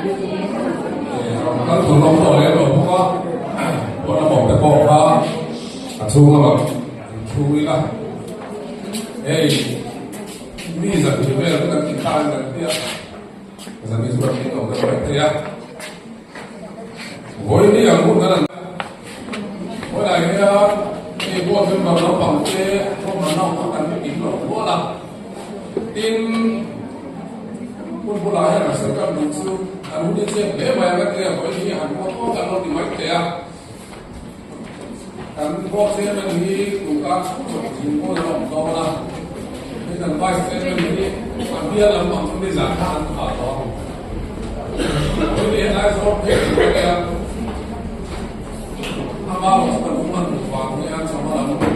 Kal tur rawng pawh lem lo bawk a, pawh la mawm te pawh kha a chhung lamah an thu ila. Hei mi zan vel kan ti khan kan tia. Zan hi chu kan tih lo deuh reng thei a. Vawi ni ang hun an Vawilah hian hei board member naupang te thawmhnaw naupang kan ti kim lo rual a. Tin, hun bulah hian an sawi kan duh chu an hun hi chep hle mai a ka tia vawi hi han ruat awk an lo ti mai thei a. Kan board chairman hi tun kar chhung zawk zing pawn a awm dawn a, hei kan vice chairman hi a bial lampang chu nizan kha an thah tawh a. Vawi leh Aizawl phei tur a nia, ama erawh chu kan hman duh vang hian chawhma lam an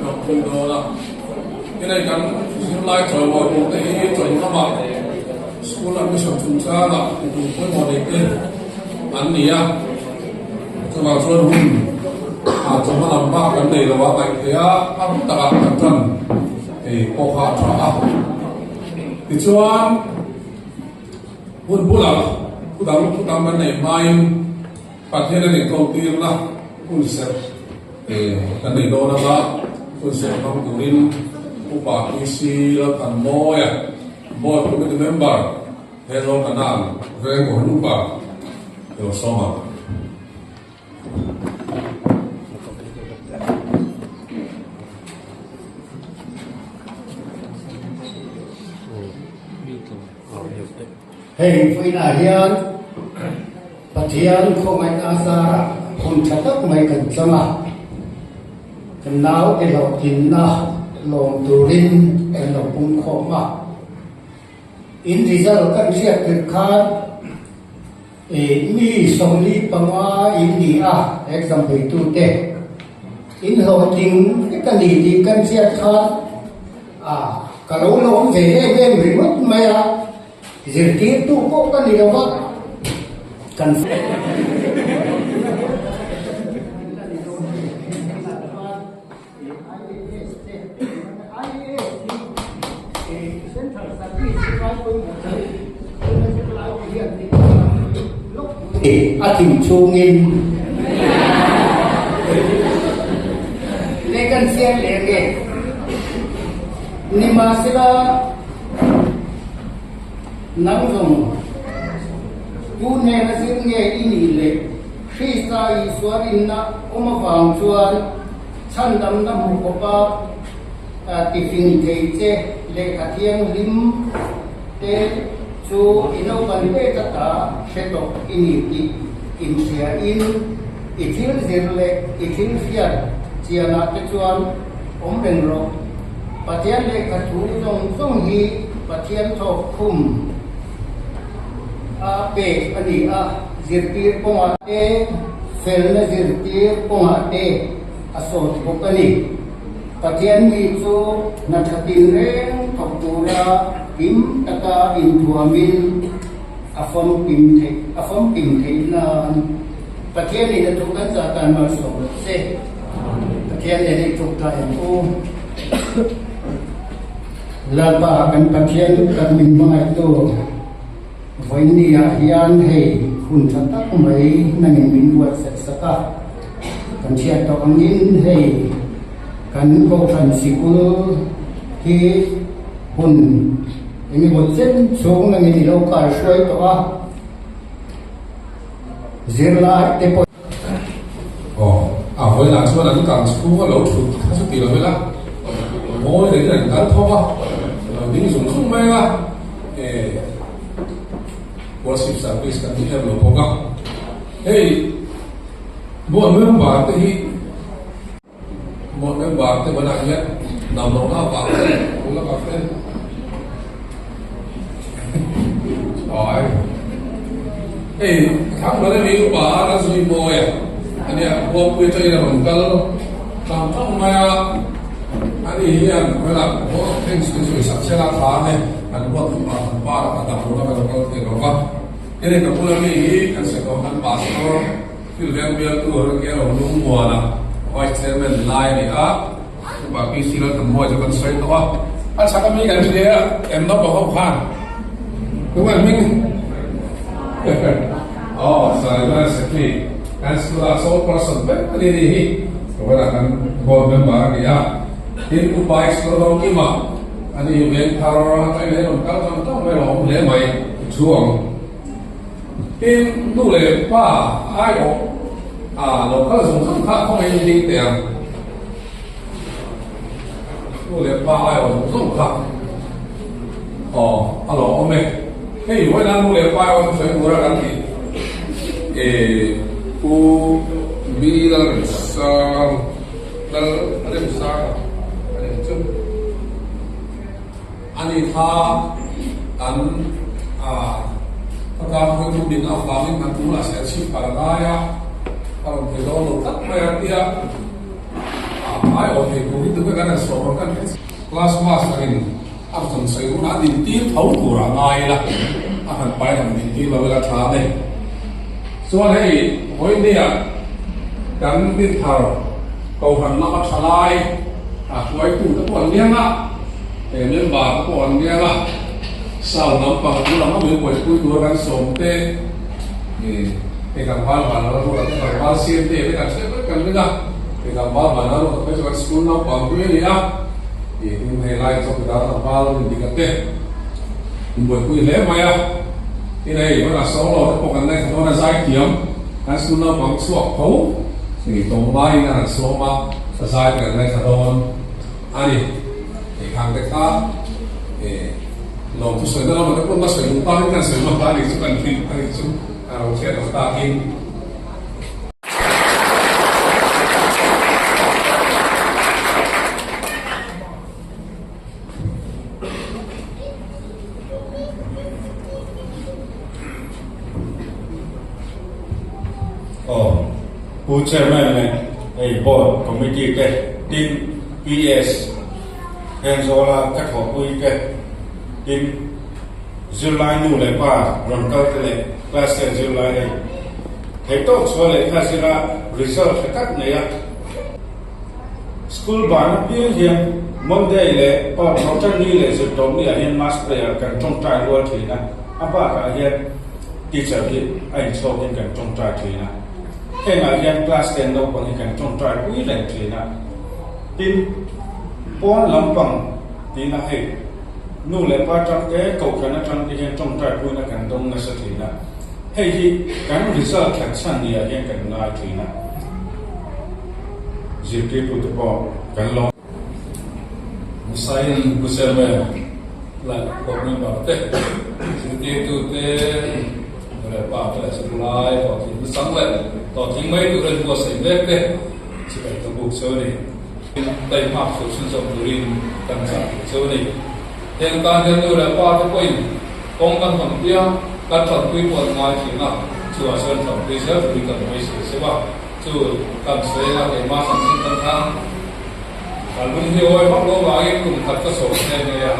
rawn pui dawn a. Tin hei kan zirlai chawimawi tur te hi chawlh lamah school admission chungchangah tihtur pawimawh nei te an ni a. Chuvang chuan hun ah chawhma lam bak kan nei lo a, ngaih theih a, a hun takah kan tan ei pawh kha a tha a. Tichuan hun bulah thu dang thu tam kan neih hmain Pathian a inkawntirna hun serh kan nei dawn anga, hun serh hmang turin Upa PC Lalthanmawia, Board Committee Member, He zawng ka nan veng aw lupa ilo sawm ang. Hei vawiinah hian Pathian khawngaihna azarah hun tha tak mai kan chang a, kan naute hlawhtlinna lawm turin kan lo pungkhawm a. In result kan hriat tirh khan mi 45 in ni a, exam beitute in hlawhtling vek a ni tih kan hriat khan ka lo lawm ve em em ringawt mai a, zirtirtu pawh ka ni lo va, kan. A thim chhungin leh kan siam leh nge nimahsela nang zawng tu hnena zir nge i nih leh Krista Isua rinna awm avang chuan Chhandamna hmu khawpa tifing thei che lehkha thianghlim te chu i naupan ve tata hre tawh i ni tih inhriain i thil zir leh i thil hriat chianah te chuan awm reng rawh. Pathian lehkha thu zawng zawng hi Pathian thawk khum a pek a ni a, zirtir kawngah te, felna zirtir kawngah te a sawt bawk a ni. Pathian mi chu hna tha tinreng thawk tura kim taka inthuamin a famkim theih a famkim theih nan Pathianin a thu kan zah tan malsawm rawh se. Pathian nen i tluk ta em u. Lalpa kan Pathian kan min hmangaihtu vawiin ah hian hei hun tha tak mai nangin min buatsaih sak a, kan hriat tawh angin hei kan Kohhran sikul hi hun engemaw chen chhung nangin i lo kaihruai tawh a, zirlai te pawh. Aw, a vawiinah chuan an kang chhung a lo thut kha chu ti lo ila, mawi rengin an kal tho a, lo ding zung zung mai a, eh, worship service kan ti em lo bawk a, hei board member te hi board member te banah hian dam lohna avang ten ula ka friend ai hei thang bala mi upa a zui mawi a ania buangpui atangin a rawn kal tang tang mai a ani hian hmela board of thanks min sawi sak chela tha ne an ruat upa an pa a dam lohna ka lo kal thei lo va hei ka bula mi hi kan sawi kan pastor Thil veng bialtu a rawn keng lo lungmuan a, Vice Chairman lai a ni a, Upa PC Lalthanmawia chu kan sawi tawh a, a chhak ami kan hria em naupang ho khan tunge hming? Aw Saiva Secretary kan school ah sole person vek a ni nih hi Tawela kan board member a ni a tin Upa Explore Kima a ni veng thar atangin hian rawn kal tang tang mai a awm hle mai i thu ang. Tin nu leh pa aiawh a lo kal zung zung kha khawngaih in ding teh ang. Nu leh pa aiawh zung zung kha aw a lo awm e. Hei vawiin a nu leh pa aiawh chu sawi tur a kan tih e Pu Mi Lalremsang Lalremsanga a ni chu. Ani kha kan khawtlang hruaitu min avangin kan tunah serchhip kal a ngai a, a rawn thei dawn lo tlat mai a tia a aiawh thei tur hi tunge kan han sawm ang kan hre Class master in a rawn sawi hunah a dintir tho tur a ngai ila, a han pai han dintir lo ila tha a ni. Chuan hei vawinia kan dinthar kohhran lama tha lai a hruaitute pawh an liang a, he member te pawh an liang a, sound lampang chu lam a min buaipui tur a kan sawm te ih hei tlangval van a ruat te tlangval siam te te kan hriat vek kan ring a, hei tlangval van a ruat phei chu kan school naupang hlui a ni a, ih tin hei lai chawkidar tlangval rindik a te min buaipui hle mai a. Tin hei hmanah solo te pawh kan ngaithla dawn a, zaithiam kan school naupang chhuak tho hei tawng laiin a rawn sawm a, a zai te kan ngaithla dawn a ni. Hei khang te kha eh lawm thusawi na lamah te pawh ka sawi duh takin kan sawi hmasa a nih chu kan hlim a nih chu a lo hriat loh takin. Aw, Pu Chairman leh hei Board Committee te, tin PS Hengzawla ka thawhpui te, tin zirlai nu leh pa rawn kal te leh class ten zirlai hei theihtawk chhuah lehkha zira result tha tak nei a, School ban apiang hian Monday leh aw Thawhtanni leh Zirtawpni ah hian Mass Prayer kan tawngtai rual thin a, a bakah hian teacher hi a inchhawkin kan tawngtai thin a. Hengah hian class ten naupang hi kan tawngtai pui reng thin a. Tin, pawn lampang tina hei nu leh pa tangte, kohhran atangte hian tawngtai puina kan dawng nasa thin a. Hei hi kan result that chhan ni ah hian kan ngai thin a. Zirtirtute pawh kan lawm. Musain Pu Chairman leh Board member te, zirtirtute, nu leh pa te leh zirlai hlawhtling hmasang leh hlawhtling mai tur a inbuatsaih mek te chibai ka buk cheu a ni. Taihmak thu chhunzawm turin kan chah duh cheu a ni. Heng tan hian nu leh pa te pawhin kawng kan hawn piang kan tanpui pawh an ngai thin a, chuvah chuan tanpui zel turin kan beisei cheu a. Chu kan sawi a, keimah chanchin kan thang. Ka lung hi awi vak lo vangin kum khat ka sawm nghe nghe a,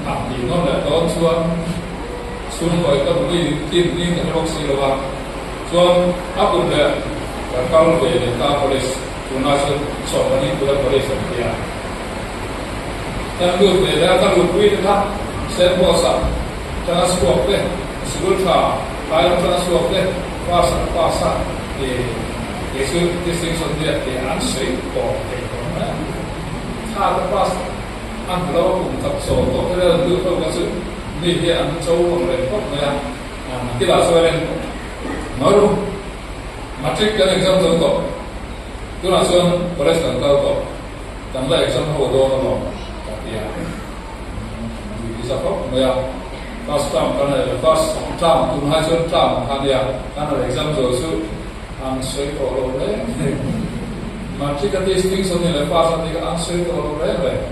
a tih nawn leh dawn chuan chhungkawi ka nupui in team ni ka hre bawk si lo a, chuan a kum leh ka kal ve leh ta college tunah chuan sawmpahnih tura college an ti a, kan lut ve leh a, ka nupui te kha Sandbox ah tanga chhuak te, sikul tha tlai lam tanga chhuak te. Pass an pass a, i kei chu distinction te te an sawi tawh thei tawh mai a. Thla te pass a hmu lo a kum khat chawl tawh te vel an duh ho kha chu mi hi an cho ang reng khawp mai a. Nakinah chuanin Maru Matric kan exam zo tawh, tunah chuan college kan kal tawh, kan la exam ho dawn alawm ka ti a. Duty za khawp mai a. First term kan nei lo, first term tun hai chuan term kha nia, kan rawn exam zo chu an sawi tawh lo reng reng. Matric a distinction ni leh pass a tih kha an sawi tawh lo reng reng.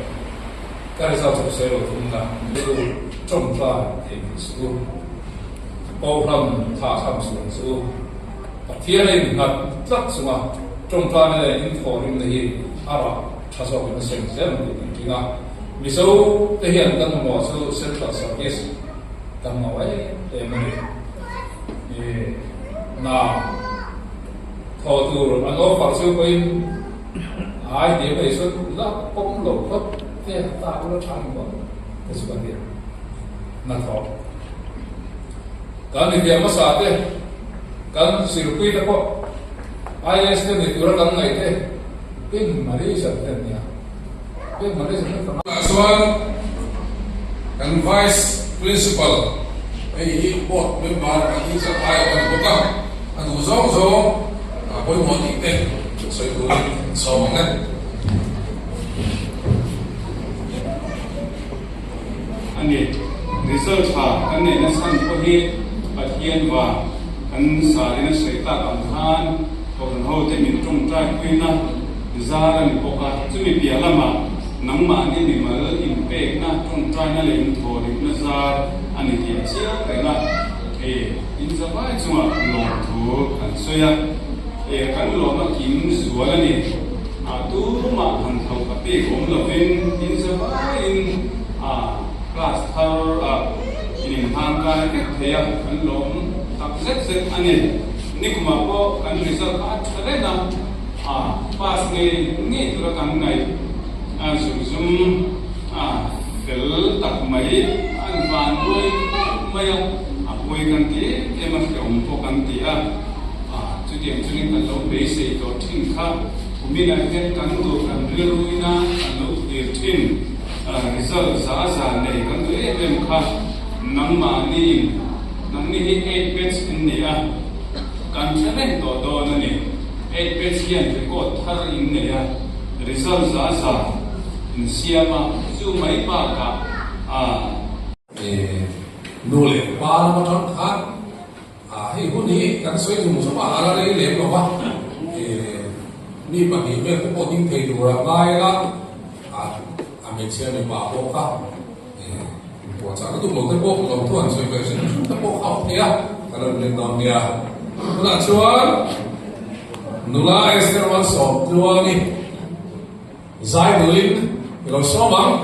Ka result chu ka sawi lo thung na. Chu tawngtai thei tih suh u. Kohhran thah tham suh ang chu u. Pathian a innghat tlat chunga tawngtaina leh inthawhrimna hi a rah tha zawkin a seng zel ang tih kan ring a. Mizo te hian kan mamawh chu Central Service kan mamawh em em a ni. I hna thawh tur an offer chu pawhin ai ti mai chuan la pawm lo phawt te ta ula tha ni maw te chu kan ti a. Hna thawh. Kan inbiak hmasa te, kan zirpui te pawh IAS te ni tura kan ngaih te pin Malaysian te an nia. Pin Malaysian te kan. Tunah chuan kan Vice Principal hei hi Board member kan teacher ai a ni bawk a, a duh zawng zawng pawimawh tih te sawi turin sawm ang e. A ni. Result tha kan neih na chhan pawh hi Pathian vang kan sarin a sawi tak ang khan Kohhran ho te min tawngtai puina zar a ni bawk a. Chumi piah lamah nangmahni mimal inpekna, tawngtaina leh inthawhrimna zar a ni tih a chiang reng a. E, inzavai chungah lawmthu kan sawi a. E, kan lawm a kim zual a ni. A tumah han tho ka pek awm lovin inzavaiin a class thar a in inhang kai vek thei a, kan lawm tak zet zet a ni. Nikumah pawh kan result kha a tha reng a, a pass ngei ngei tura kan ngaih a zumzum a fel tak mai an van buai khawp mai a, a pawi kan ti em em a, hrehawm pawh kan ti a. A, chutiang chungin kan lo beisei tawh thin kha kuminah hian kan duh kan rilruina kan lo thlir thin. Result za za nei kan duh em em kha nangmahniin nangni hi eight batch in ni a, kan hre reng tawh dawn a ni. Eight batch hian record thar in nei a, result za za in siam a, chu mai bakah a. Nu leh pa lam atang khan hei hun hi kan sawi zung zung a, a la rei lem lo va, mi pahnih vel te pawh ding thei tur a ngai la, a hmeichhia mipa pawh kha inpuahchah lutuk lo te pawh lo thuan sawi ve hrim hrim te pawh kha a awm thei a, kan rawn ring dawn nia. Tunah chuan nula Esther Malsawmtluangi Zai duhin i lo sawm ang.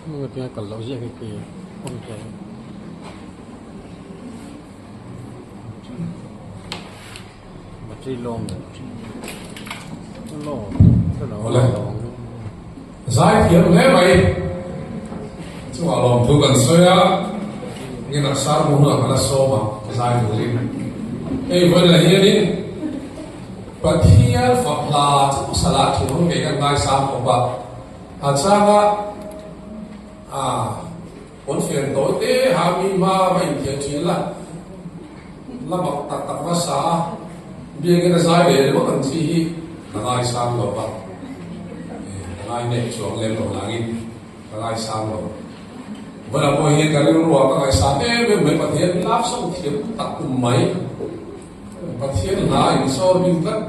Kal loh ziah khi khi awm thei. Awle. Zai thiam hle mai. Chungah lawmthu kan sawi a, ngenah Sarmu hunah kan la sawm ang zai turin. Hei vawiinah hianin Pathian fak hla chu sala thin hun ngei kan ngaisang khawp a, a changa a Pawnfen tawi te ha mi hma va inthiam thin la, la mak tak tak va sa a, biakin a zai leh ringawt ang chi hi ka ngaisang lo va, ka ngai nek chuang lem lo nangin ka ngaisang lo. Vawilah pawh hian ka rilruah ka ngaisang em em mai, Pathian lak sawng thiam tak kum mai, Pathian hla insawr bik tlat.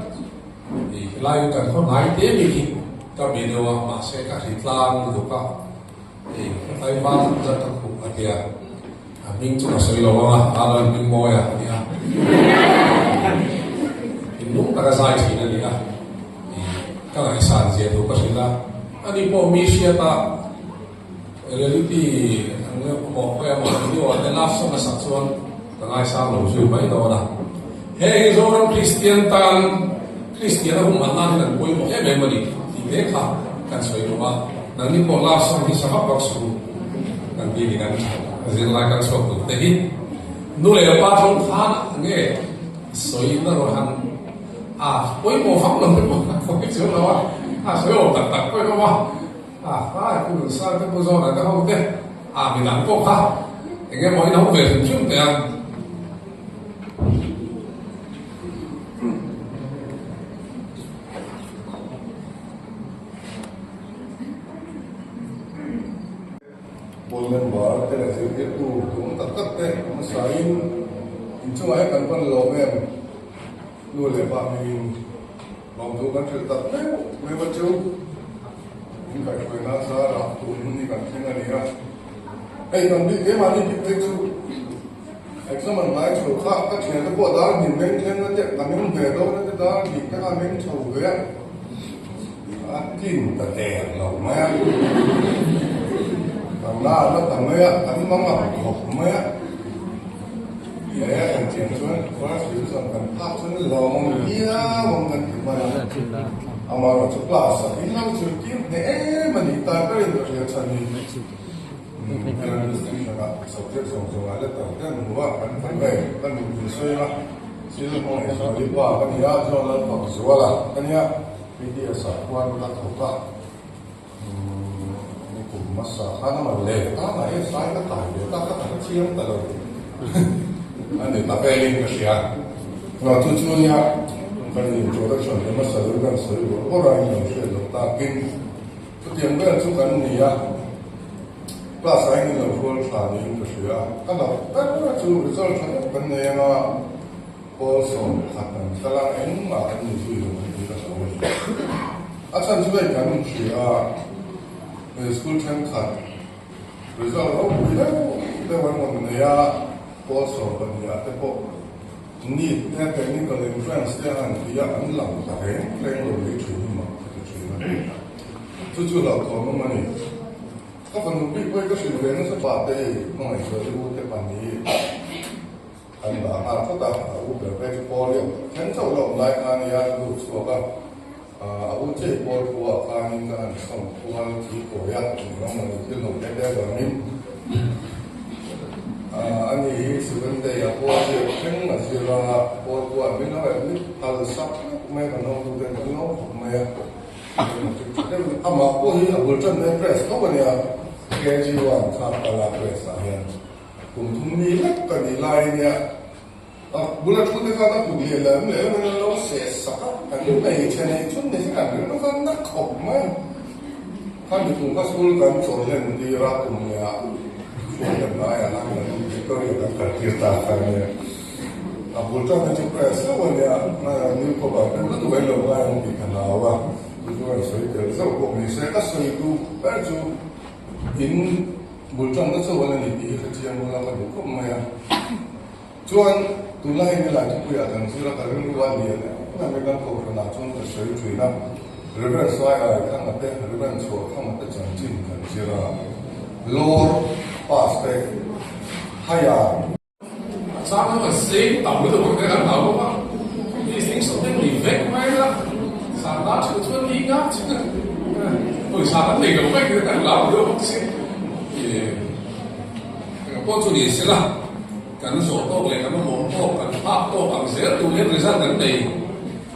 Helai kan khaw hnai te mi hi ka be deuh a, mahse ka hri tlang lutuk a. Hei ka tlaival zat zat ka khuh a tia, a hming chu ka sawi lo ang a, a rawn hming mawi a nia. Thinlung taka zai thin a ni a, ka ngaihsan zia thu ka hrilh a, ani pawh mi hriat a reality ang emaw khawi emaw video ah te love song a sak chuan ka ngaisang lo zui mai dawn a. Heng hi Zoram Kristian tan Kristian a humhal nan hian an pawimawh em em a ni tih te kha kan sawi duh a. Nangni pawh love song hi sa vak vak suh u kan ti ni kan zirlai kal chhuak tur te hi nu leh pa thawng khan nge sawi na rawh han a pawimawh vak lo te pawh kan sawi chuang lo a, a sawi awm tak tak pawh in awm a, a hlai pu Nunsang te pu Zawna te ho te a midang pawh kha eng emaw in awm ve hrim hrim teh ang. Pawl member te leh zirtirtu duhawm tak tak te hmasain inchungah hian kan pan lawm em? Nu leh pa hmingin lawmthu kan hrilh tak meuh meuh a chu in kaihhruaina zarah tun hun hi kan thleng a ni a. Hei kan bik keimahni bik phei chu exam an ngai chho kha ka thiante pawh dar hnih meng thleng na te ka meng ve dawn a te dar hnih te kha meng chho ve a. A tlin ta der lo mai a, kan la la ta mai a, kan mang ang khawp mai a. He kan chian chuan first division kan phak chuan lawmawm viau ang kan ti hman a. Amaherawhchu class ah in lo zirtir hneh em a nih tai berin ka hria chhan hi General District ah subject zawng zawng ah letter te an hmu a, kan kan ngei kan insawi a, thil hmangaihzuali pa ka ni a, John Lalfakzuala ka nia. PDS ah khuan ka thawk a, ni kum hmasa khan a rawn leh ta mai, sai ka kai ve ta, ka hre chiang ta lo a ni ta velin ka hria. Nga chu chu nia kan introduction te hmasa deuh kan sawi bawrh bawrh a, in lo hriat loh takin chutiang vel chu kan ni a, class ah hian in lo hrual tha niin ka hria a, ka hlauh ber chu result tha deuh kan nei anga, Pawl 11 an kal a, engmah an ni zui lo an ti ka hlau a ni. A chhan chu hei kan hria a, he school thenkhat result ropui deuh deuh an rawn nei a, pawl 12 ah te pawh NEET te technical entrance te an ti a, an lang ta reng reng lo lei thin hi mak ka ti thin a. Chu chu hlauhthawn awm a ni. Ka fanu bik pawh hi ka hrilh ve nasa pa te hei hmangaihzual i u te pahnih. An dah nghal phawt a, a u ber ber chu Paul i awm thleng chauh lo awm lai kha a nia, lut chhuak a, a u chei Paul khuaah khanin ka han sawn kual thi kawi a, englo mawni thil lo te te avangin a ni hi Seventh-day a Paul chei thleng a zir a, Paul khuaah min lo admit phal sak hlek mai a, kan hotute kan lo khawp mai a, amah pawh hi a bul tan mai press tho a nia, KG one kha pala press ah hian. Kum thum mi lek ka nih lai ania, a bula thu te khan a kut leh lam leh lam in lo seh sak a, kan hmeichhe nei chhun ni hian an rilru khan na khawp mai. Kha miphung kha school kan chawl hlen tir a, kum leh ah chhuak lem lai ah khan kan Victoria kan kal tir ta kha ania. A bul tan te chu press zauh ania, new khawp ah pu lutuk a in lo ngai ang tih ka hlau a, chu chu kan sawi tel zauh bawk ni se, ka sawi duh ber chu in. Bul tawngna chu a la ni tih hi ka chiang bawk a, ka duh khawp mai a. Chuan tunlai hi nilai thupuiah kan zir a, ka rilru a lian em em mai kan kohhranah chuan ka sawi thin a, Reverend Sawiai Thanga te, Reverend Chhuahthanga te chanchin kan zir a. Lawr pass te higher. A chang chu a zeng tam lutuk ang te kan hlau bawk a, distinction te nei vek mai la, sangha theuh chuan ni nga chu pawisa kan nei lo vek te kan hlau deuh bawk si. Eng pawh chu ni sela, kan zawh tawk leh kan mamawh tawk, kan phak tawk ang zel tur hian result kan nei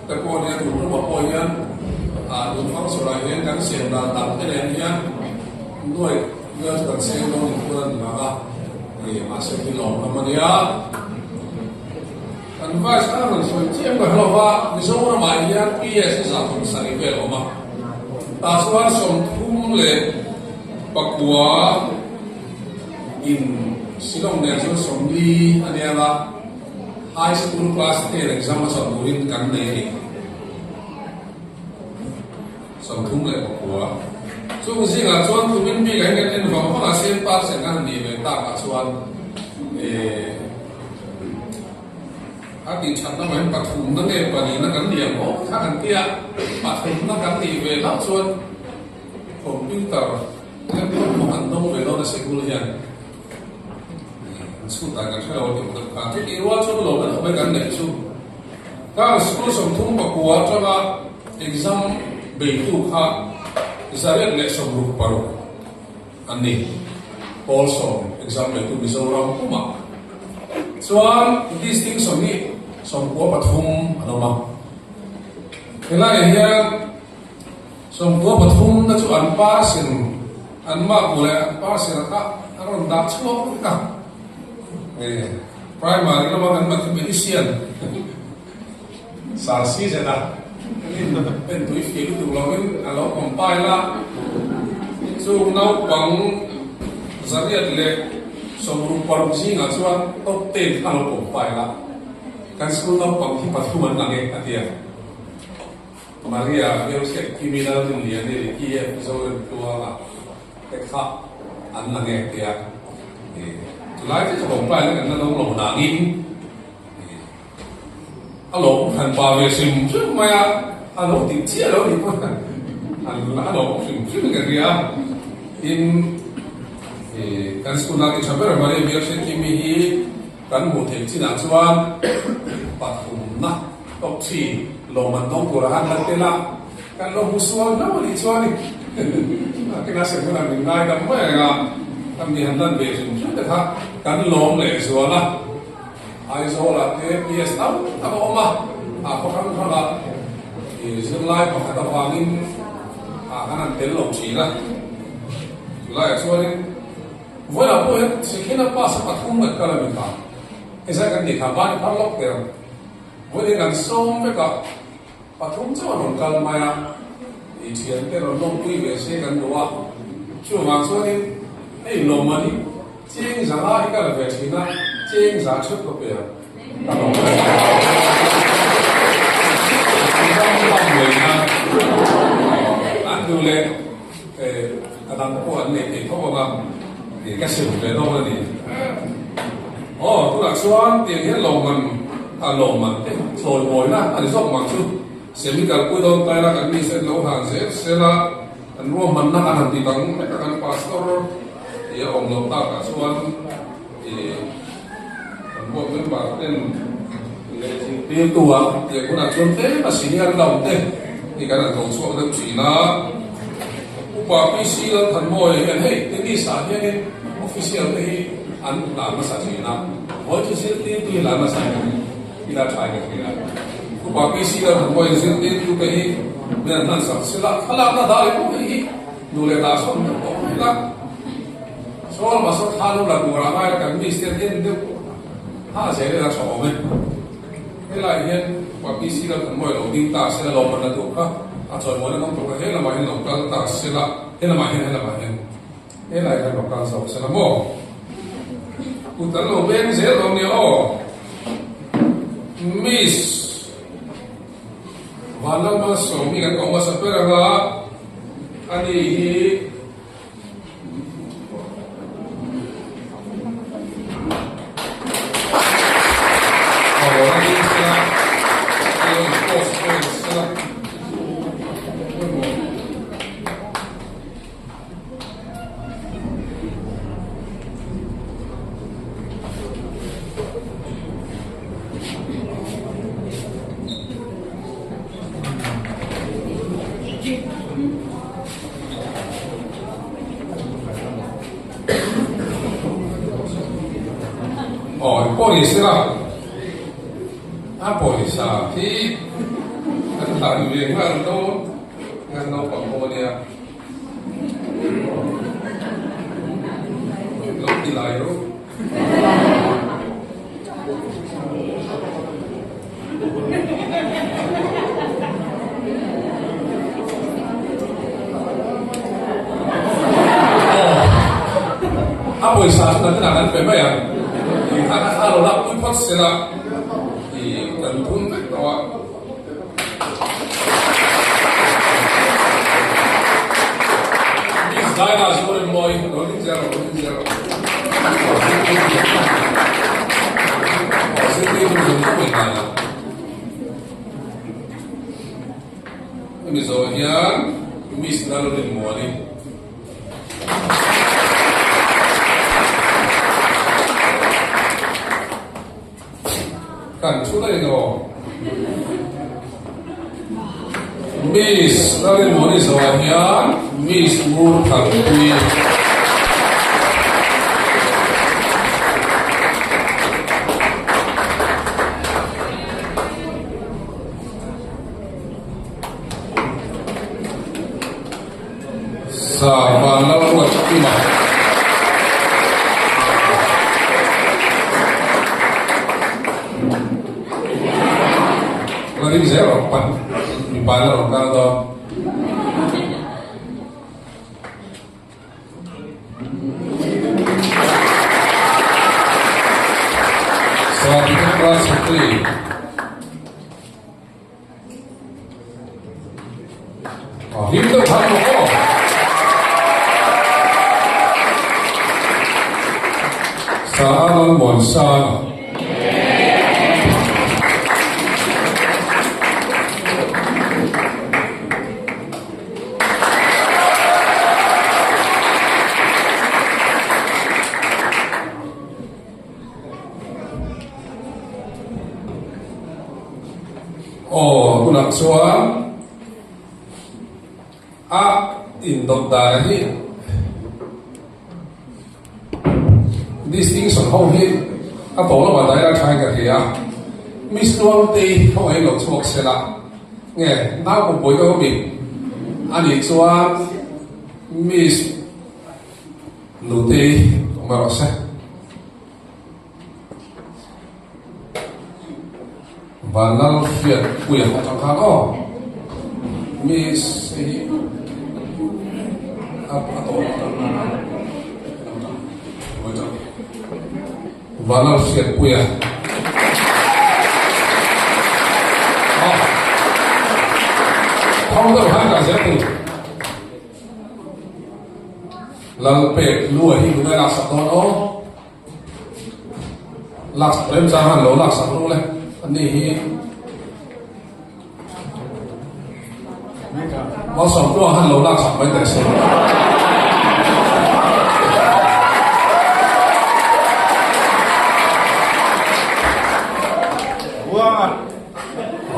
te pawh nia tun tumah pawh hian tun function ah hian kan siam dan dang te nen hian nuai Nula chu kan seng dawn in khuan an lang a, ih mahse khi lawm lam a nia. Kan vice kha rawn sawi chiam ka hlauh a, Mizoram ah hian PS hi 170 vel a awm a, tah chuan 39 in Shillong nen chuan 40 a nia a, High School Class 10 exam a chawlh turin kan nei a ni. 39. Chung zingah chuan tumin bik ah hian kan en vang vang a, same person a han nih ve tak ah chuan eh a tih that na mah hian pathumna nge palina kan ni ang aw kha kan tia, pathumna kan nih ve hlauh chuan computer laptop pawh kan dawng ve dawn a sikul hian an chhut dan kan hre lo a tih deuh kha. Chutih rual chuan lawm an awm e kan neih chu kang school 39 atanga Exam beitu kha 166 an ni. Pawl sawm exam beitu Mizoram pumah chuan distinction hi 93 an awm a. Helaiah hian 93 na chu an pass in an mark leh an pass in a kha a rawn dah chhuak vek a. Primary lama kan mathematician Sar season a en tui fih lutuk lovin a lo compile a, chung naupang 166 zingah chuan top 10 kha a lo compile a, kan school naupang hi pathum an lang e a ti a. Maria Hmeuhriat Kimi Lalrinliani Ricky F Zoremtluanga te kha an lang e a ti a. Chulai chu compile na kan la dawng lo nangin. A lawm han pa ve hrim hrim mai a, a lo tih chiah lo nih pawn a lawm hrim hrim ka ria a. Tin, kan school ah ti tha ber Maria Bialhriat Kimi hi kan hmuh theih chinah chuan pathumna top three lawm an dawng tur a han la tel a, kan lo hmu sual hlauh a nih chuan kina sem hunah min ngai dam mai ang a, kan mi han lan ve hrim hrim te kha kan lawm leh zual a. Aizawlah te PS tam tak a awm a, a khaw hrang hrangah zirlai pakhat avangin ah khan an tel lo thin a. Chulaiah chuanin vawilah pawh hian Sekhena pass a pathum kan kal a ni kha. Hei zai kan tih kha van i phar lawk teh ang. Vawiin kan sawm vek a, pathum chauh an rawn kal mai a, i thiante rawn lawmpui ve se kan duh a. Chuvang chuanin hei lawmman hi Cheng zanga hi ka la ve thin a, cheng za theuh ka pe a, ka lo pe a. An ram mai na an duh leh a dang pawh an nei thei tho ang a, ka sim ve dawn a ni. Aw, tunah chuan tiang hian lawmman a lawmman te chawimawina a ni zawk mang chu. Semi kalpui dawn taila kan mi sen lo han zel sel a, Kan ruahmanna a han ti dang mek a, kan pastor i a awm loh takah chuan i kan board member ten leh zirtirtu ah tiang hunah chuan tlem a senior deuh te hi kan han ko chhuak deuh thin a. Upa PC Lalthanmawia hian hei tennis ah hianin official te hi an hlan hmasa thin a, vawi chu zirtirtu hi hlan hmasa in ila tha in ka hria. Upa PC Lalthanmawia zirtirtu te hi Min an hman sak sila, thlalakna dah leh pawh hi nu leh dah sawn deuh tawh mai la. Sawl mah saw thla lo la tur ah ngai kan miss te an en deuh ha zel ila tha awm e. Helai hian upa PC lam kan mawi lo ding ta sila lawmman la tur kha a chawimawi na dawng tur kha he lamah hian lo kal ta sila, he lamah hian he lamah hian helai hian lo kal zawk sila maw. Kut an lo beng zel dawn nia aw. Miss. Vanlalmal sawm hi kan awm hmasa ber ang a, ani hi Aw engpawh ni se la, a pawisa hi kan hlan ve nghal dawn ngan naupang pawh a nia. Lo ti lai rawh. A pawisa chu kan inah kan pe mai ang. Tih khan a thla lo lak pui phawt se la tih kan tum vek tawh a. Miss Dinah Zorinmawi, lo ding zel rawh, lo ding zel rawh. Hemi zawh hian Miss Lalrinmuani. Kan thu daih emaw? Miss Lalrinmuani zawhah hian Miss Ngurthanpui. Sa van lo ruat kim a. La ring zel rawh pan mipa la rawn kal dawn. Sa Vikram Chhetri. Hlim deuh khan maw aw. Sa a lal muan sang. Aw tunah chuan a indawt dan hi distinction ho hi a tawh lamah daih a thain ka hria a, Miss Luangtei ho ei lo chhuak se la nge nau pawh buai deuh ami anih chuan Miss Nutei awm erawh se. Vanlal hriat puia atang khan aw miss hei hi a a tawh Vanlal hriat puia aw thau deuh han dah zel tur. Lalpek lu a hi tunge laksak dawn aw? Laksak remchang han lo laksak ru le ani hi Malsawmtluang han lo laksak mai teh se.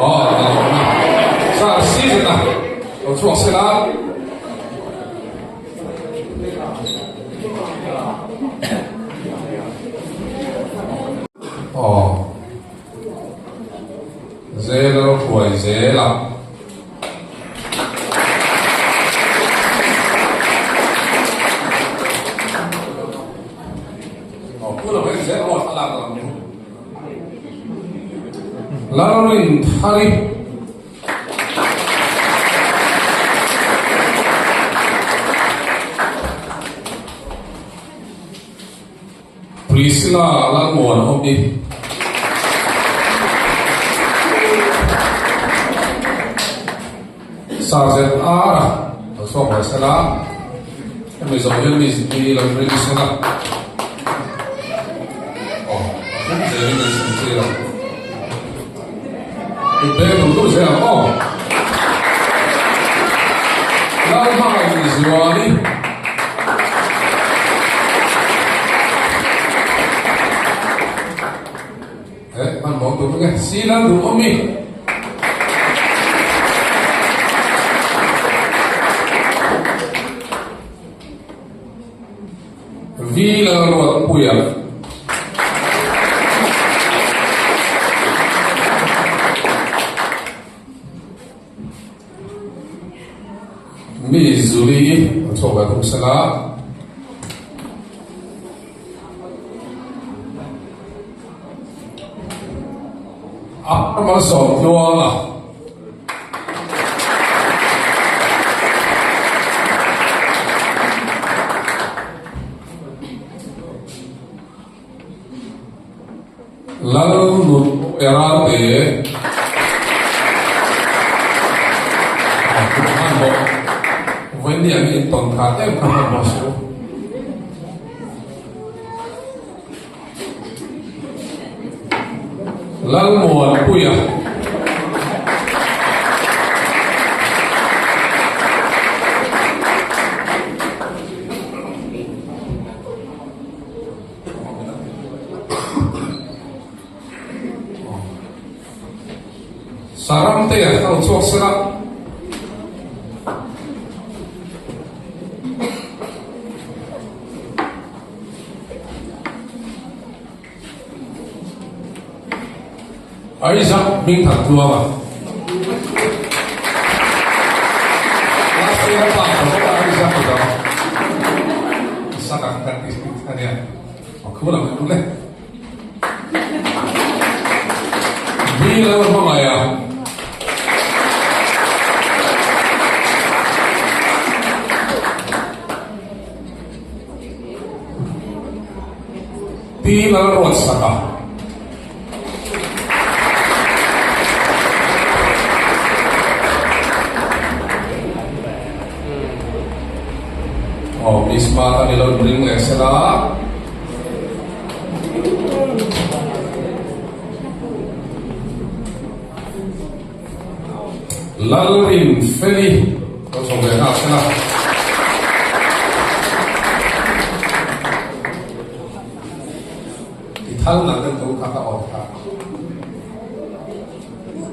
Aw, ka lo na. Sa season a lo chhuak se la. Aw. Zel a lo hruai zel a. Aw, pu lo en zel aw thlalak lam chu. Lalrinthari. Priscilla Lalmuanawmi. Sergeant R a lo chhuak ve sela, hemi zawh hian mi zipui lo ring sela. Aw, a pum zelin an sem tir a. I beng duh duh zel ang aw. Lalhmangaih Zuali. Eh, hmanhmawh duh nge? Si lal duh awm mi? V Lalruatpuia. thung sela. A malsawm tluanga. Lalnun Erate hmanhmawh vawiin ang intawn khat em kha hmanhmawh suh u. Lalmuanpuia. Saramtea a lo chhuak sela. Isaac Hmingthan Tluanga. Last year pa ka bawk a Isaac ka dang. Isaac ang kan ti ania. A khu lam em le. Bi lal hmangaih a. Pi Lalruatsaka. Aw Miss Mata ni lo bring leh sela. Lalrin Feli lo chho ve nghal sela. I thal nalh deuh tho kha ka awt kha.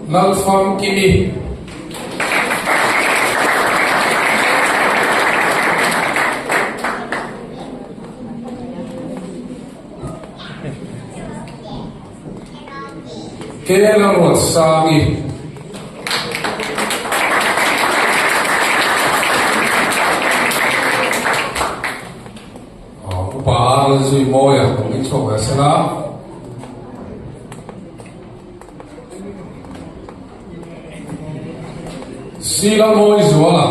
Lalfamkimi. Kela Ruatsangi. Upa Lalzui Mawia lo ding chhuak ve sela. Sila Mawi Zuala.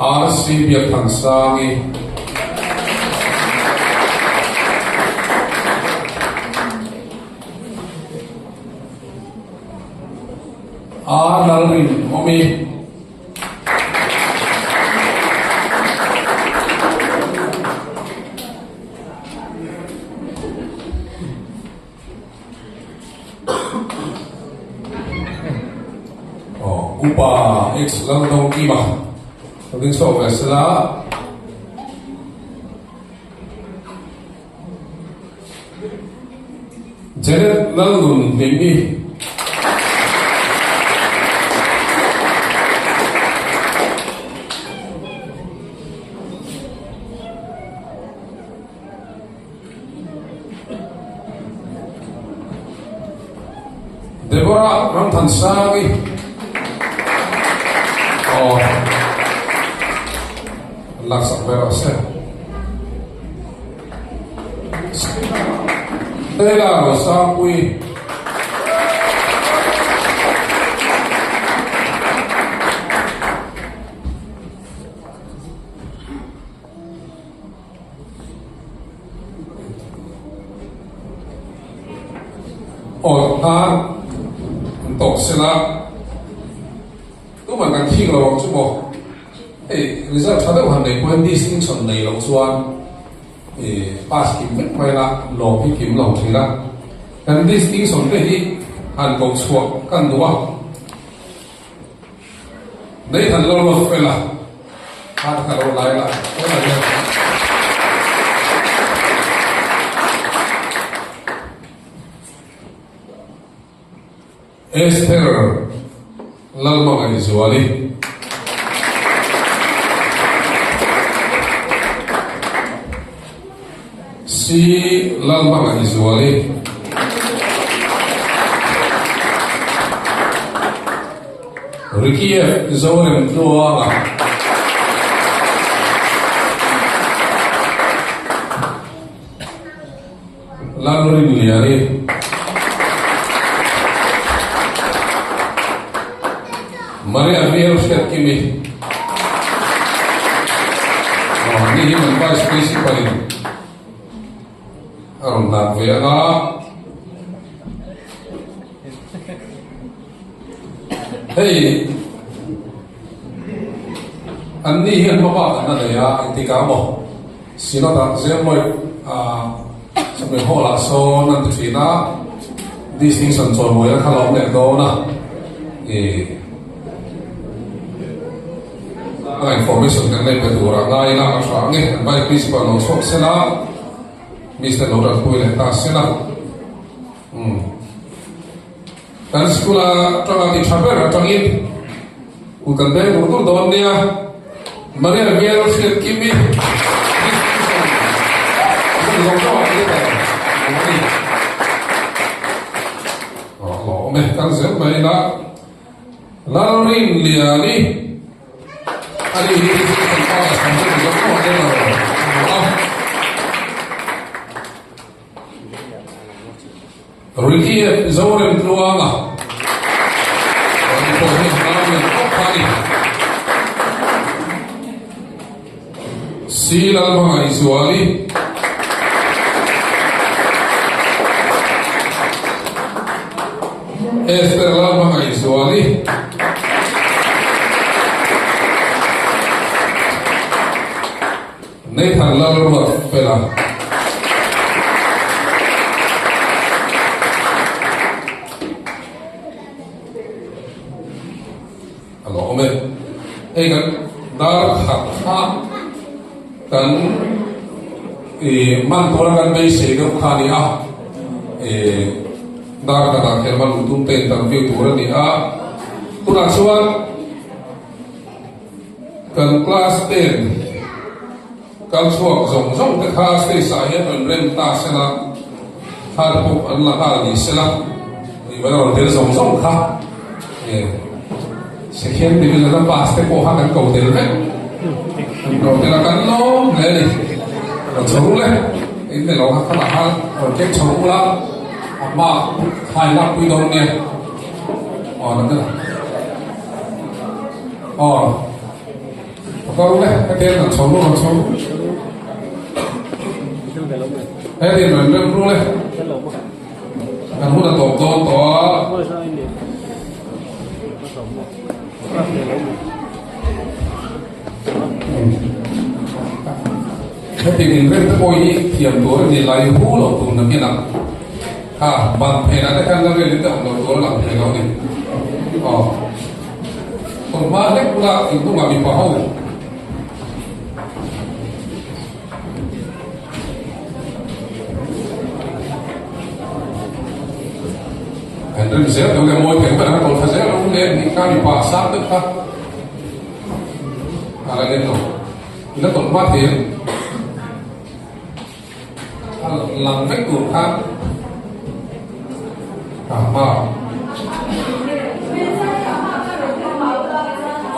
RC Biakthansangi. A Lalrin Awmi. Upa X Laldawngkima ka ding chhuak ve sela. Janet Lalnun Hlimmi. Deborah Ramthansangi aw an laksak ve rawh se. Stella Rosangpui. Aw hnar an tawk sela tuman kan thik lo ang chu maw hei result tha deuh han nei pawh hian distinction nei loh chuan ih pass kim vek mai la lawm hi kim lo thin a kan distinction te hi han koh chhuah kan duh a. Nei han lo lo fel a, khan ka lo lai la tunah hian. Esther Lalmangaihzuali. C. C Lalhmangaihzuali. Ricky F Zoremtluanga. Lalrinliani. Maria Riel Hriatkimi. Ni hi kan Vice Principal in a rawn hlan ve ang a. Hei an ni hian hmabak an la nei a, engtikah maw Synod-ah Zirlawih chumi hall-ah sawn an ti thin a, distinction chawimawi a kha lo awm leh dawn a, ih a information kan nei pe tur a ngai ila a hra ang e, an Vice Principal lo chhuak sela, Mister lo tanpui leh ta sela. Umm. Kan school a tanga ti tha ber atangin u kan beng dur dur dawn nia. Maria Biel hriat Kimi Kan zel mai ila Lalrin Liani ani hi kan pa la sam chu zo ko le lo. Ricky Zoremtluanga rawn pawh hi a nau lian khawp a ni. C Lalhmangaihzuali Esther Lalhmangaihzuali Nathan Lalruatfela. A lo awm e. Hei kan dar khat kha kan i man tura kan beisei deuh kha a ni a. I dar khatah khelma luh tum te interview tur a ni a. Tunah chuan Kan class ten kal chhuak zawng zawng te kha stage ah hian rawn rem ta sela, thla te pawh an la nghal ni sela, ih va rawn tel zawng zawng kha eh second division a pass te pawh kha kan ko tel vek, kan ko tel a kan lawm hle a ni, rawn chho le in ni lo kha khatah khan rawn keng chho ula a hma thlai lak pui dawn nia aw nan te. Aw, ka kal le, ka ten an chho lu an chho. He tin an rem ru le. Kan hun a tawp dawn tawh a. Heti in rem te pawh hi thiam tur a ni lai hu lo tur nakin a. Ha, ban phenah te khan la vel in te awm lo tur a lang thei lo a ni. Aw. Tawng hma hlek bula inhnungah mipa ho. Kan rim zel deuh leh mawi thei ber a tawlh thla zel lo leh nih kha mipa sang deuh kha a la lem lo. Ila tawlh hma thei em? A lang vek tur khan a hma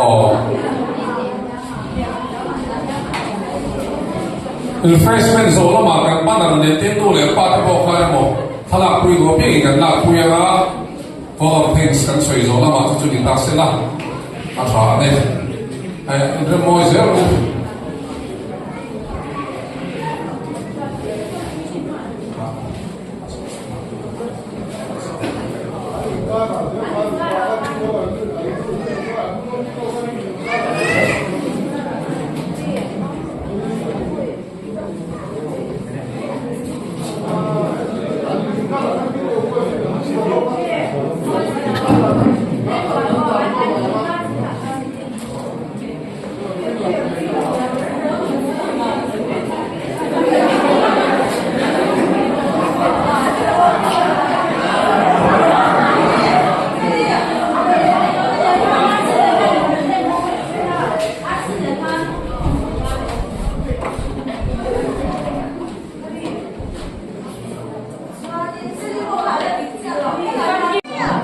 aw refreshment zawh lamah kan banner leh te nu leh pa te pawh kha emaw thlalak pui duh apiangin kan lak pui anga vote of thanks kan sawi zawh lamah chu chu ni ta sela a tha a ni. Remawi zel u.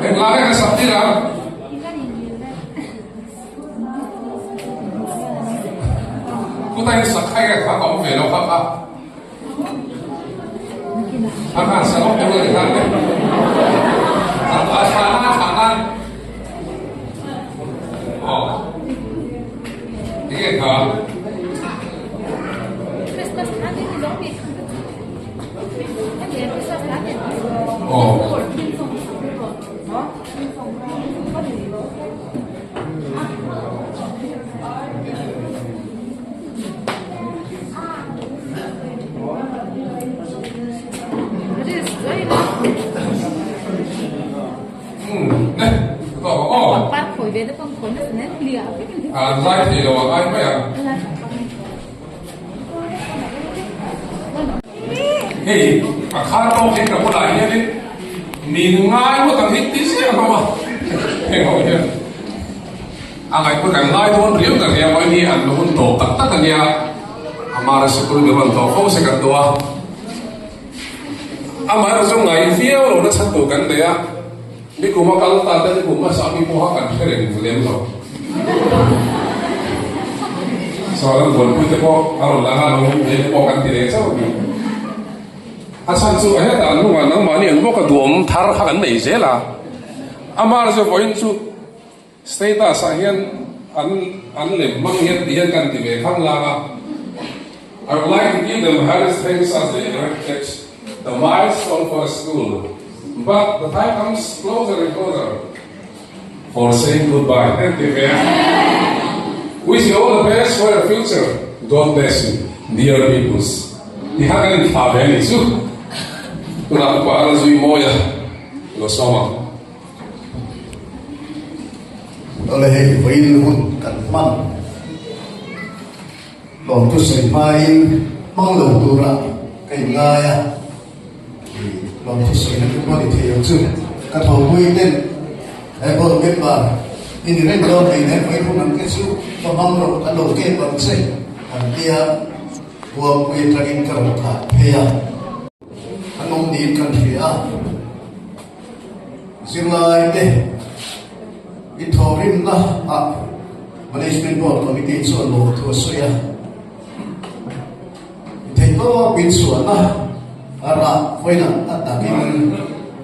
Englai nge sak tir ang? Khutah hian sak kha nge kha ka awm ve lo kha kha. A khan sak awm deuh a ni khan le. A thla nan a thla nan. Aw. Enge kha? Aw. An lai thei lo ang ai mai ang. Hei a khar tawk hi ka bulah hianin min ngai ngawt ang hi ti ziah hlawm a heng ho hian a ngaihpawh kan ngai dawn riau ta nia mawi hi an hun tawp tak tak a nia amara sikul mi rawn tawh fo se kan duh a amaherawh chu ngaih viau lo na chhan tur kan nei a Nikum a kal ta te nikum hmasa mi pawha kan hre reng lem lo. Saw an buaipui te pawh a rawn lang a, lo hmu te pawh kan ti leh chauh a ni. A chhan chu a hetah an hnungah nangmahni ang bawka duhawm thar kha kan nei zel a. Amah chu vawiin chu Status ah hian an an lem hmang hian ti hian kan ti ve khang lang a, I would like to give them highest thanks as they erected the milestone for the school but the time comes closer and closer for saying goodbye an ti ve a. Wish you all the best for your future, God bless you dear peoples ti kha kan inthlah ve a nih chu. Tunah upa a la zui mawi a, lo sawm ang. Awle hei vawiin hun kan hman lawm thusawi hmain hmang lo tura ka inngai a, lawm thusawi na chu pawh ni thei ang chu. Ka thawhpui ten he board member i ni reng dawn hleinem vawiin hun ang te chu ka hmang rawh kan lo kep ang che an tia Buangpui atangin ka rawn thlah phei a. An awm niin kan hria a, zirlai te i thawhrimna ah Management Board Committee chuan lawm thu a sawi a, i theih tawp in chhuahna a rah vawiin a takin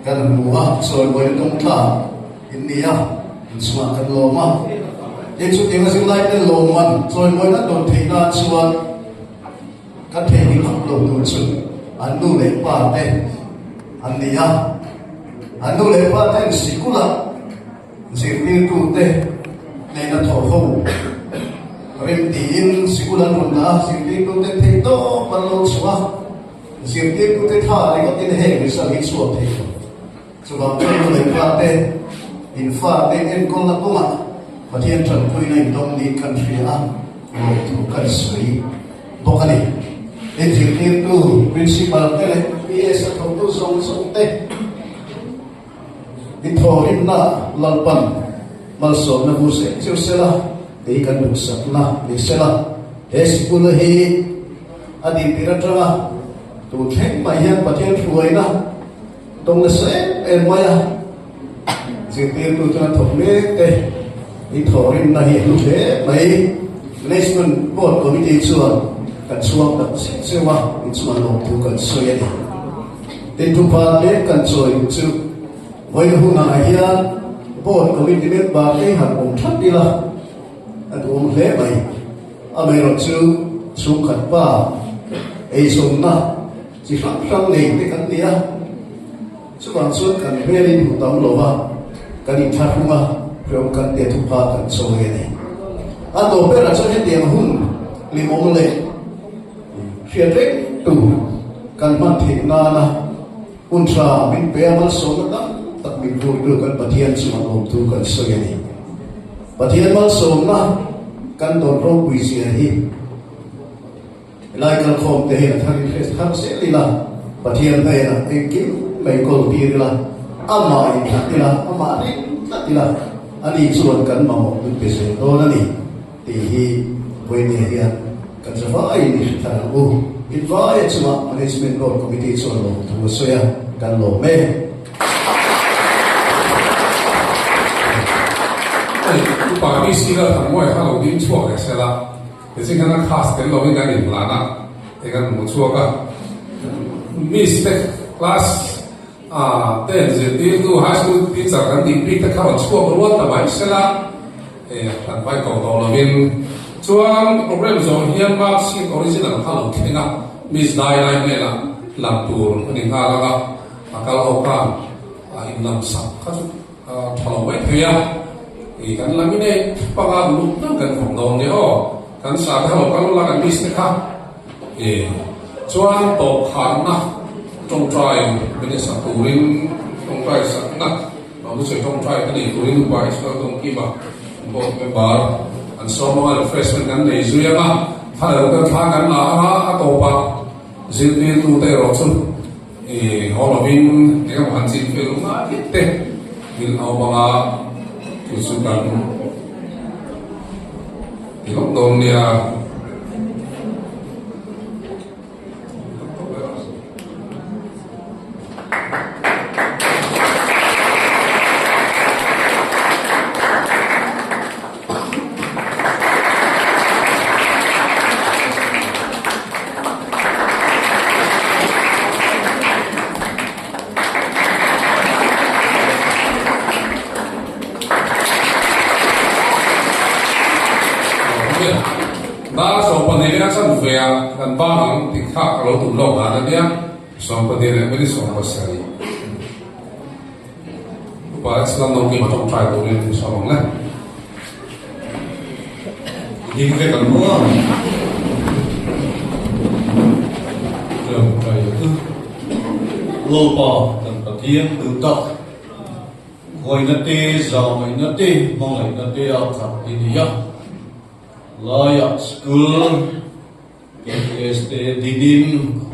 kan hmu a, chawimawi tawng thlak in ni a, inchhuah kan lawm a, tin chutianga zirlai te lawmman chawimawina dawn theih nan chuan Ka theihnghilh hauh lo tur chu an nu leh pa te an ni a, an nu leh pa ten sikulah zirtirtu te hnena thawh ho rem tiin sikul an rawn dah a, zirtirtu te theih tawp an lo chhuah a, zirtirtu te tha ringawtin heng result hi chhuak thei lo. Chuvang chuan nu leh pa te in fa te enkawlna kawngah Pathian tanpuina in dawng niin kan hria a, lawmthu kan sawi bawk a ni. In zirtirtu, Principal te leh PS a thawktu zawng zawng te in thawhrimna Lalpan malsawmna vur seh chiu sela, kei kan duhsakna ni sela. He sikul hi a dintir atanga tun thleng mai hian Pathian hruaina Tawng nasa em em mai a, zirtirtu chuan thawk mek te i thawhrimna hi a hlu hle mai. Management Board Committee chuan kan chhuak tak zeuh zeuh a, inchuan lawmthu kan sawi a ni. Tin thupa tlem kan chawi duh chu vawiin hunah hian Board Committee member te han awm that ila a duhawm hle mai. Amaherawhchu chhungkhat pa eizawnna Chi hrang hrang nei te kan ni a, chuvang chuan kan hmelin hmu tam lo va, kan inthlahrung a, hreawm kan te thupha kan chawi a ni. A tawp berah chuan hetiang hun hlimawm leh hriat reng tur kan hman theih nana hun tha min pe a, malsawmna tam tak min vurtu kan Pathian chungah lawmthu kan sawi a ni. Pathian malsawmna kan dawn ropui zia hi. Helai kalkhawm te hian a thar in hre thar zel ila, Pathian hnenah engkim mai kawl tir ila, amah in hlat ila, amah ring tlat ila, ani chuan kan mamawh min pe zel dawn a ni tih hi Vawinia hian kan zavaiin i hre thar ang u. Invaia chungah Management Board Committee chuan lawmthu a sawi a, kan lawm e. Hei, upa VC la Thangmuai kha lo ding chhuak leh sela, tichin khan a class tel lovin kan inhlan a, hei kan hmu chhuak a. Miss te class a ten zirtirtu high school teacher kan tih bik te kha rawn chhuak rual ta mai sela, hei an vai ko tawh lovin chuan program zawh hian mark sheet original kha lo thleng a, miss dai lai hnenah lam tur a ni nghal ang a, a kal ho khan a inlam sak kha chu a tha lo mai thei a, ih kan laminate panga luh deuh kan khawm dawn nia aw, kan sa te kha lo kal ula kan miss te kha. E chuan tawp khanna tawngtai minister turin tawngtai sakna lo sawi tawngtai ka nei turin upa Israel Dawngkima board member an sawm anga refreshment kan nei zui anga thla lo kan thla kan la anga a tawpah zirtirtute erawh chu e haw lovin engemaw han chin fel ngai te min awm anga chu chu kan Ti lawk dawn nia. Dar 12 leh a chan ve a, kan bang ang tih kha ka lo tum lawk dan a nia, 12 leh minute 17. Upa Islam Nongkim a tawngtai turin min sawm ang le. Ding vek ang maw a? Tawngtai chu Lalpa kan Pathian duh tak, khuaina te, zawngaihna te, hmangaihna te a khat i ni a. Laiah school, KS te dinin.